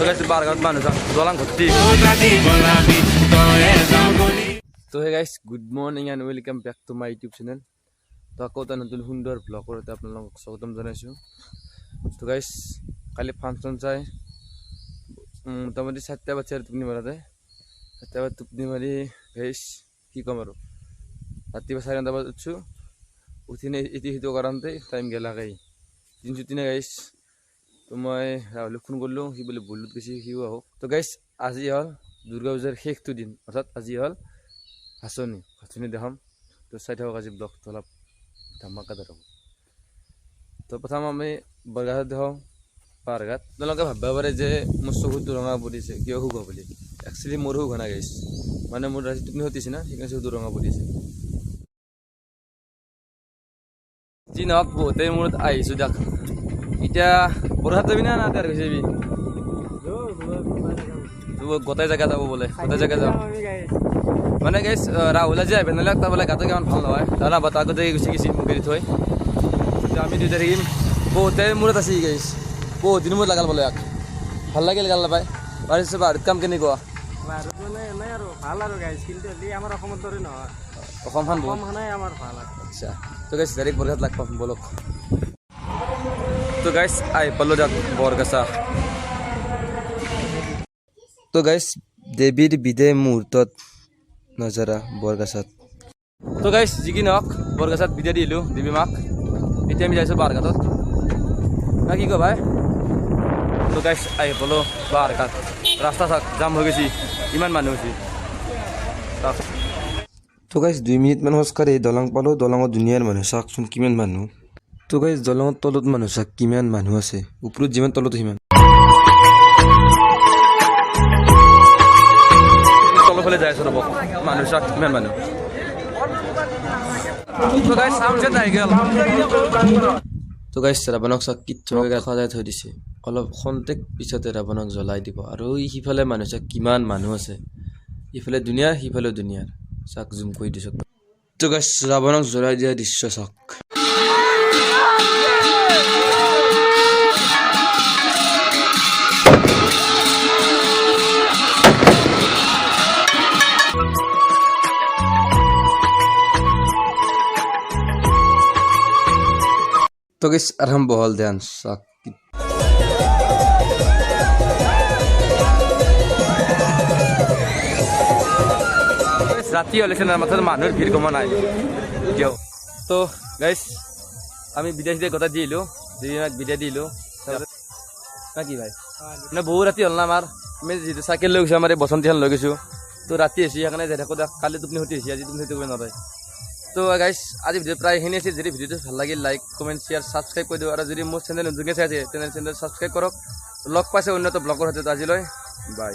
গাইছ, বাৰগাঁৱত মানুহ চাওক, দলং ভৰ্তি। তো hey guys, good morning and welcome back to my YouTube channel. তো আকৌ এটা নতুন সুন্দৰ ব্লগৰ এটা আপোনালোকক স্বাগতম জনাইছোঁ। তো গাইছ, কালি ফাংচন চাই মোটামুটি 4টা বাজছে আৰু টোপনি মাৰাতে। 4টা বজাত টোপনি মাৰি গাইছ, কি ক'ম আৰু, ৰাতিপুৱা 9:30 বজাত উঠছোঁ। উঠি নে ইটো সিটো কৰোঁতে টাইম গেলাকেই দিন ছুটি নাই গাইছ। তো মই ৰাহুলক ফোন কৰিলোঁ, সি বোলে বলুত গৈছে, সিও আহক। তো গাইছ, আজি হ'ল দুৰ্গা পূজাৰ শেষটো দিন, অৰ্থাৎ আজি হ'ল ভাচনি। ভাচনি দেখাম, তো চাই থাকক, আজি ব্লগটো অলপ ধামাকাদাৰ হ'ব। তো প্ৰথম আমি বৰঘাটত দেখাওঁ, পাৰঘাট। তেওঁলোকে ভাবিব পাৰে যে মোৰ চকুটো ৰঙা পৰিছে, কিয় সুখ হোৱা বুলি। একচুৱেলি মোৰ সুখ হোৱা নাই গাইছ, মানে মোৰ ৰাতি টোপনি ক্ষতি না, সেইকাৰণে চকুটো ৰঙা পৰিছে। যি নহওক, বহুতেই মূৰত আহিছোঁ দিয়ক। এতিয়া বৰঘাট যাবি না না তাৰ গৈছে যাবি? গোটেই জেগা যাব বোলে, গোটেই জেগা যাওঁ। মানে গাইছ, ৰাহুল আজি আহিব নহ'লে তাৰ বোলে গাটো কিমান ভাল নহয়, দাদা বতাহ আগতে গুচি গৈছি মোক এৰি থৈ। এতিয়া আমি দুইটা থাকিম। বহুতে মূৰত আছে গাইছ, বহুত দিনৰ মূৰত লাগাল বোলে ইয়াক, ভাল লাগিল গাল নাপায়। পাৰিছোঁ বাহিৰত কাম কেনেকুৱা? বাহিৰত মানে এনেই আৰু ভাল আৰু গাইছ, কিন্তু হ'লে আমাৰ অসমৰ দৰে নহয়। অসমখন বহুত অসমখনেই আমাৰ ভাল আৰু। আচ্ছা, তো গাইছ, ডাইৰেক্ট বৰঘাট লাগ পাম, বলক। তো গাইছ, আহি পালোঁ দিয়ক বৰগাছা। তো গাইছ, দেৱীৰ বিদায় মুহূৰ্তত নজৰা বৰগাছাত। তো গাইছ, যি কি নহওক, বৰগাছাত বিদায় দিলোঁ দেৱী মাক। এতিয়া আমি যাইছোঁ বাৰঘাটত, না কি কয় ভাই? তো গাইছ, আহি পালোঁ বাৰঘাট। ৰাস্তা চাওক, জাম হৈ গৈছে, ইমান মানুহ হৈছে, চাওক। তো গাইছ, 2 মিনিটমান খোজকাঢ়ি দলং পালোঁ। দলঙত ধুনীয়াৰ মানুহ, চাওকচোন কিমান মানুহ। তো গাইছ, দলঙৰ তলত মানুহ চাওক কিমান মানুহ আছে, ওপৰত যিমান তলতো সিমান। তলফালে যাই আছোঁ ৰ'ব, মানুহ চাওক কিমান মানুহ। তো গাইছ, চাউণ্ড আহি গ'ল। তো গাইছ, ৰাৱণক চাওক কি ধুনীয়াকৈ সজাই থৈ দিছে। অলপ খন্তেক পিছতে ৰাৱণক জ্বলাই দিব। আৰু সিফালে মানুহ চাওক কিমান মানুহ আছে, ইফালে দুনিয়াৰ, সিফালেও দুনিয়াৰ। চাওক, জুম কৰি দিছোঁ। তো গাইছ, ৰাৱণক জ্বলাই দিয়া দৃশ্য চাওক। তো গাইছ, আৰম্ভ হ'ল ডান্স, চাওক। ৰাতি হ'লে মাত্ৰ মানুহৰ ভিৰ কমা নাই কিয়। তো গাইছ, আমি বিদায় চিদায় গোটাই দিলোঁ, দেৱী মাক বিদায় দিলোঁ, না কি ভাই? মানে বহু ৰাতি হ'ল না আমাৰ, আমি যিটো চাইকেল লৈ গৈছোঁ, আমাৰ এই বসন্তীখন লৈ গৈছোঁ, তো ৰাতি হৈছে, সেইকাৰণে যাই থাকোঁ। কালি টোপনি ক্ষতি হৈছে, আজি টোপনি ক্ষতি কৰিব নোৱাৰে। তো গাইছ, আজি ভিডিঅ' প্ৰায় এইখিনি আছিল। যদি ভিডিঅ'টো ভাল লাগিল, লাইক, কমেণ্ট, শ্বেয়াৰ, ছাবস্ক্ৰাইব কৰি দিওঁ। আৰু যদি মোৰ চেনেল নতুনকৈ চাই আছে, তেনেহ'লে চেনেল ছাবস্ক্ৰাইব কৰক। লগ পাইছে অন্য এটা ব্লগৰ সৈতে, আজিলৈ বাই।